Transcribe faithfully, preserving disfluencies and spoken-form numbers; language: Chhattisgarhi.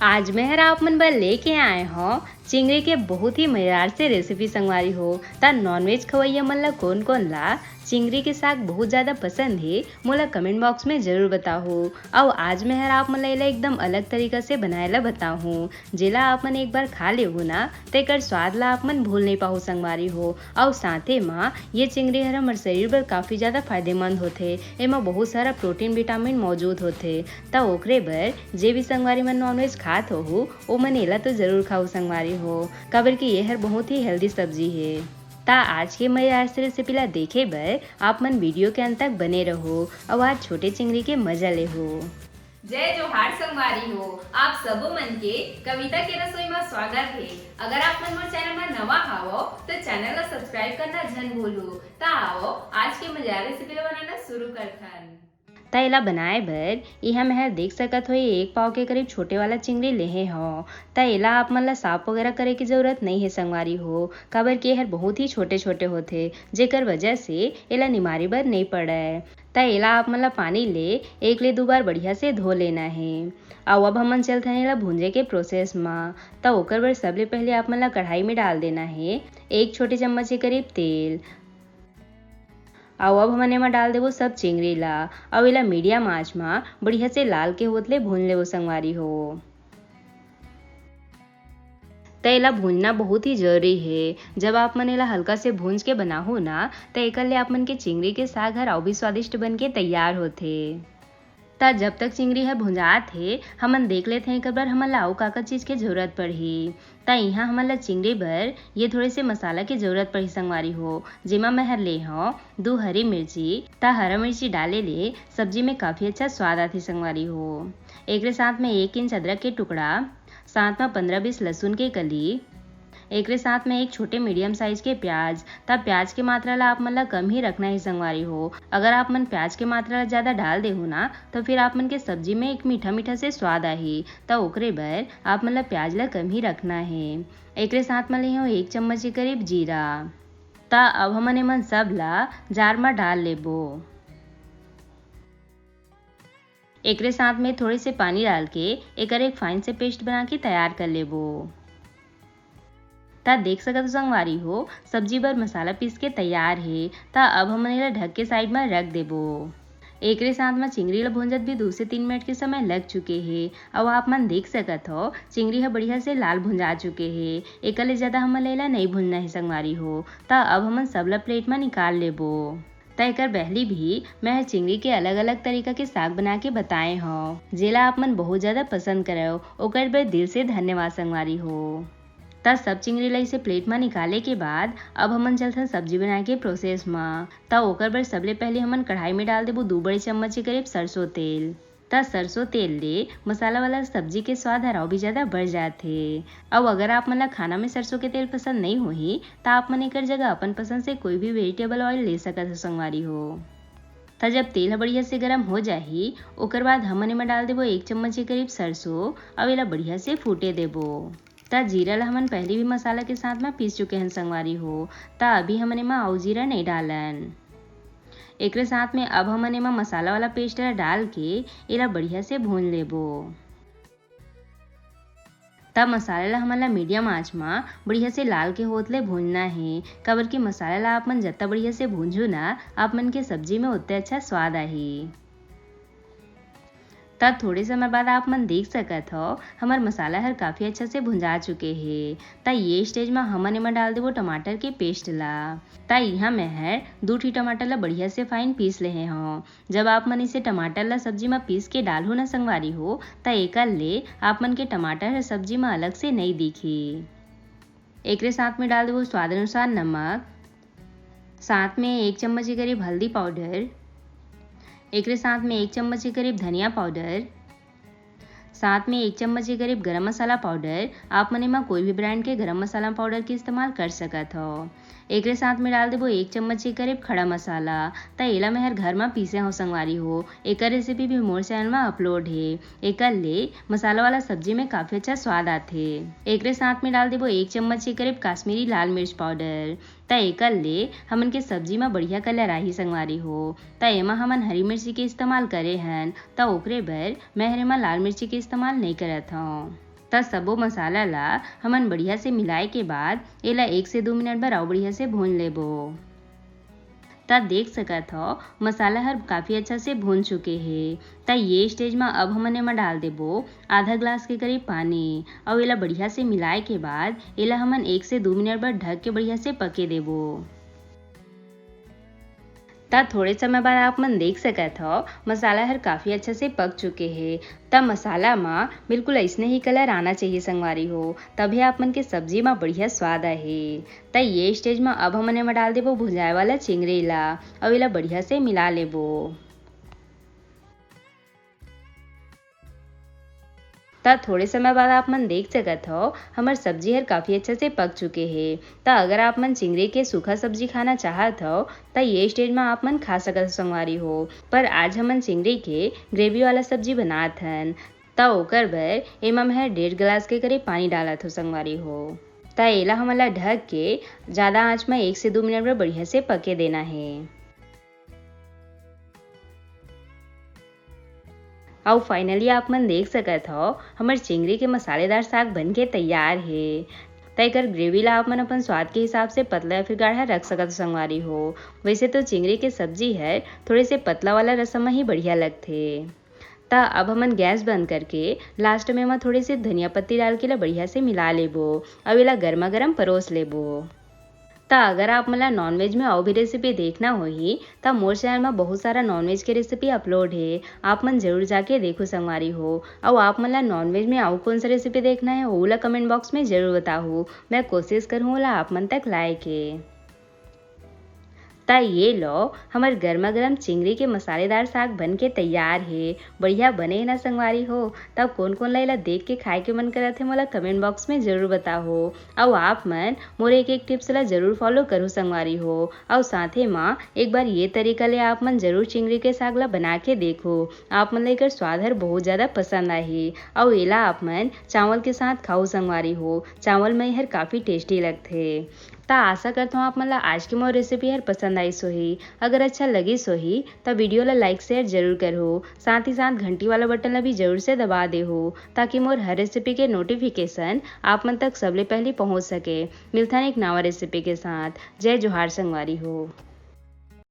आज मैं हर आप मन बर लेके आए हौं चिंगरी के बहुत ही मजेदार से रेसिपी संगवारी हो। त नॉनवेज खवैया मन ला कोन कोन ला चिंगरी के साग बहुत ज्यादा पसंद हे, मोला कमेंट बॉक्स में जरूर बताहू। अउ आज मैं हर आप मन ला एला एकदम अलग तरीका से बनाए ला बताहूँ, जेला आप मन एक बार खा लेहू ना, तेकर स्वाद ला आप मन भूल नहीं पाहू संगवारी हो। अउ साथे म ये चिंगरी हर हमर शरीर बर काफी ज्यादा फायदेमंद होथे। एमा बहुत सारा प्रोटीन, विटामिन मौजूद होथे। त ओकरे बर जे भी संगवारी मन नॉनवेज खात होहू, ओमन एला तो जरूर खाहू संगवारी हो, काबर कि ये हर बहुत ही हेल्दी सब्जी हे। त आज के मजेदार से रेसिपी ला देखे बर आप मन वीडियो के अंत तक बने रहो अउ आज छोटे चिंगरी के मजा लेहो। जय जोहार संगवारी हो, आप सबो मन के कविता के रसोई म स्वागत हे। अगर आप मन मोर चैनल म नवा हावव, त चैनल ला सब्सक्राइब करना झन भूलहू। त आवव, आज के मजेदार रेसिपी ला बनाना शुरू करथन। त एला बनाए बर इहाँ मैं हर देख सकत हो, एक पाव के करीब छोटे वाला चिंगरी लेहे हौं। त एला आप मन ला साफ वगैरह करे के जरूरत नइ हे संगवारी हो, काबर कि एहर बहुत ही छोटे-छोटे होथे, जेकर वजह से एला निमारे बर नइ पड़य। त एला आप मन ला पानी ले एक ले दू बार बढ़िया से धो लेना हे। अउ अब हमन चलथन एला भूंजे के प्रोसेस म। त ओकर बर सबले पहले आप मन ला कढ़ाई में डाल देना हे एक छोटे चम्मच के करीब तेल। अउ अब हमन एमा डाल देबो सब चिंगरी ला, अउ एला मीडियम आंच म बढ़िया से लाल के होत ले भून लेबो संगवारी हो। त एला भूंजना बहुत ही जरूरी हे। जब आप मन एला हल्का से भूंज के बनाहू ना, त एकर ले आप मन के चिंगरी के साग हर अउ भी स्वादिष्ट बन के तैयार होथे। त जब तक चिंगरी ह भुंजात हे, हमन देख लेथन एकर बर हमन ला अउ का-का चीज के जरूरत पड़ही। त इहाँ हमन ला चिंगरी बर ये थोड़े से मसाला के जरूरत पड़ही संगवारी हो, जेमा मैं हर ले हौं दू हरी मिर्ची। त हरा मिर्ची डाले ले सब्जी में काफी अच्छा स्वाद आथे संगवारी हो। एकरे साथ में एक इंच अदरक के टुकड़ा, साथ में पंद्रह बीस लहसुन के कली, एकरे साथ में एक छोटे मीडियम साइज के प्याज। त प्याज के मात्रा ला आप मन ला कम ही रखना हे संगवारी हो। अगर आप मन प्याज के मात्रा ला ज्यादा डाल देहू ना, त फिर आप मन के सब्जी में एक मीठा मीठा से स्वाद आही। त ओकरे बर आप मन ला प्याज ला कम ही रखना हे। एकरे साथ में ले हौं एक चम्मच के करीब जीरा। त अब हमन एमन सब ला जार म डाल लेबो। एकरे साथ में थोड़े से पानी डाल के एकर एक फाइन से पेस्ट बना के तैयार कर लेबो। त देख सकत हो संगवारी हो, सब्जी बर मसाला पीस के तैयार हे। त अब हमन एला ढक के साइड म रख देबो। एकरे साथ म चिंगरी ल भूंजत भी दू से तीन मिनट के समय लग चुके हे। अउ आप मन देख सकत हो, चिंगरी ह बढ़िया से लाल भुंजा चुके हे। एकर ले ज्यादा हमन ल एला नइ भूंजना हे संगवारी हो। त अब हमन सब ल प्लेट म निकाल लेबो। त एकर पहली भी मैं ह चिंगरी के अलग-अलग तरीका के साग बना के बताए हौं, जेला आप मन बहुत ज्यादा पसंद करव, ओकर बर दिल से धन्यवाद संगवारी हो। त सब चिंगरी ला इसे प्लेट म निकाले के बाद अब हमन चलथन सब्जी बनाए के प्रोसेस म। त ओकर बर सबले पहले हमन कढ़ाई में डाल देबो दू बड़े चम्मच के करीब सरसों तेल। त सरसों तेल ले मसाला वाला सब्जी के स्वाद हर अउ भी ज्यादा बढ़ जाथे। अउ अगर आप मन ला खाना में सरसों के तेल पसंद नइ होही, त आप मन एकर जगह अपन पसंद से कोई भी वेजिटेबल ऑयल ले सकत हो संगवारी हो। त जब तेल ह बढ़िया से गरम हो जाही, ओकर बाद हमन एमा डाल देबो एक चम्मच के करीब सरसों, अउ एला बढ़िया से फूटे देबो। त जीरा ला हमन पहले भी मसाला के साथ म पीस चुके हन संगवारी हो, त अभी हमन एमा अउ जीरा नइ डालन। एकरे साथ में अब हमन एमा मसाला वाला पेस्ट ला डाल के एला बढ़िया से भून लेबो। तब मसाला ला हमन ला मीडियम आंच म बढ़िया से लाल के होत ले भूनना हे, काबर कि मसाला ला आप मन जत्ता बढ़िया से भूंजहू ना, आप मन के सब्जी में ओत्ते अच्छा स्वाद आही। त थोड़े समय बाद आप मन देख सकत हव, हमर मसाला हर काफी अच्छा से भुंजा चुके हे। त ये स्टेज म हमन एमा डाल देबो टमाटर के पेस्ट ला। त इहाँ मैं हर दू ठी टमाटर ला बढ़िया से फाइन पीस लेहे हव। जब आप मन इसे टमाटर ला सब्जी म पीस के डालहू ना संगवारी हो, त एकर ले आप मन के टमाटर हर सब्जी म अलग से नइ दिखही। एकरे साथ में डाल देबो स्वाद अनुसार नमक, साथ में एक चम्मच के करीब हल्दी पाउडर, एकरे साथ में एक चम्मच के करीब धनिया पाउडर, साथ में एक चम्मच के करीब गरम मसाला पाउडर। आप मन एमा कोई भी ब्रांड के गरम मसाला पाउडर के इस्तेमाल कर सकत हव। एकरे साथ में डाल देबो एक चम्मच के करीब खड़ा मसाला। त एला मैं हर घर म पीसे हव संगवारी हो। एकर रेसिपी भी मोर चैनल म अपलोड हे। एकर ले मसाला वाला सब्जी में काफी अच्छा स्वाद आथे। एकरे साथ में डाल देबो एक चम्मच के करीब काश्मीरी लाल मिर्च पाउडर। त एकर ले हमन के सब्जी म बढ़िया कलर आही संगवारी हो। त एमा हमन हरी मिर्ची के इस्तेमाल करे हन, त ओकरे बर मैं हर एमा लाल मिर्ची के इस्तेमाल नइ करत हव। त सबो मसाला ला हमन बढ़िया से मिलाए के बाद एला एक से दू मिनट बर अउ बढ़िया से भून लेबो। त देख सकत हव, मसाला हर काफी अच्छा से भून चुके हे। त ये स्टेज म अब हमन एमा डाल देबो आधा ग्लास के करीब पानी, अउ एला बढ़िया से मिलाए के बाद एला हमन एक से दू मिनट बर ढक के बढ़िया से पके देबो। त थोड़े समय बाद आप मन देख सकत हव, मसाला हर काफी अच्छा से पक चुके हे। त मसाला म बिल्कुल अइसने ही कलर आना चाहिए संगवारी हो, तभे आप मन के सब्जी म बढ़िया स्वाद आही। त ये स्टेज म अब हमन एमा डाल देबो भुंजाए वाला चिंगरी ला, अउ एला बढ़िया से मिला लेबो। त थोड़े समय बाद आप मन देख सकत हव, हमर सब्जी हर काफी अच्छा से पक चुके हे। त अगर आप मन चिंगरी के सूखा सब्जी खाना चाहत हव, त ये स्टेज म आप मन खा सकत हव संगवारी हो। पर आज हमन चिंगरी के ग्रेवी वाला सब्जी बनात हन, त ओकर बर एमा मैं डेढ़ गिलास के करीब पानी डालत हव संगवारी हो। त एला हमन ला ढक के जादा आंच म एक से दू मिनट बर बढ़िया से पके देना हे। अउ finally आप मन देख सकत हव, हमर चिंगरी के मसालेदार साग बन के तैयार हे। त एकर ग्रेवी ला आप मन अपन स्वाद के हिसाब से पतला या फिर गाढ़ा रख सकत हव संगवारी हो। वैसे तो चिंगरी के सब्जी हर थोड़े से पतला वाला रसम म ही बढ़िया लगथे। त अब हमन गैस बंद करके लास्ट में एमा थोड़े से धनिया पत्ती डाल के ला बढ़िया से मिला लेबो, अउ एला गर्मा गर्म परोस लेबो। त अगर आप मन ला नॉनवेज में अउ भी रेसिपी देखना होही, त मोर चैनल में बहुत सारा नॉनवेज के रेसिपी अपलोड हे, आप मन जरूर जाके देखो संगवारी हो। अउ आप मन ला नॉनवेज में अउ कौन सा रेसिपी देखना हे, ओला कमेंट बॉक्स में जरूर बताहू, मैं कोशिश करहूँ ओला आप मन तक लाए के। त ये लो, हमर गर्मा गर्म चिंगरी के मसालेदार साग बन के तैयार हे। बढ़िया बने हे ना संगवारी हो? तब कोन कोन ला एला देख के खाए के मन करत हे, मोला कमेंट बॉक्स में जरूर बताहो। अउ आप मन मोर एक एक टिप्स ला जरूर फॉलो करू संगवारी हो। अउ साथे म एक बार ये तरीका ले आप मन जरूर चिंगरी के साग ला बना के देखो। आप मन ला एकर स्वाद हर बहुत ज्यादा पसंद आही। अउ एला आप मन चावल के साथ खाओ संगवारी हो। चावल में हर काफी टेस्टी लगथे। त आशा करत हूँ आप मन ला आज के मोर रेसिपी हर पसंद आइस होही। अगर अच्छा लगिस होही त वीडियो ला लाइक शेयर जरूर करहू, साथ ही साथ घंटी वाला बटन ला भी जरूर से दबा देहू, ताकि मोर हर रेसिपी के नोटिफिकेशन आप मन तक सबले पहली पहुँच सके। मिलथन एक नवा रेसिपी के साथ। जय जोहार संगवारी हो।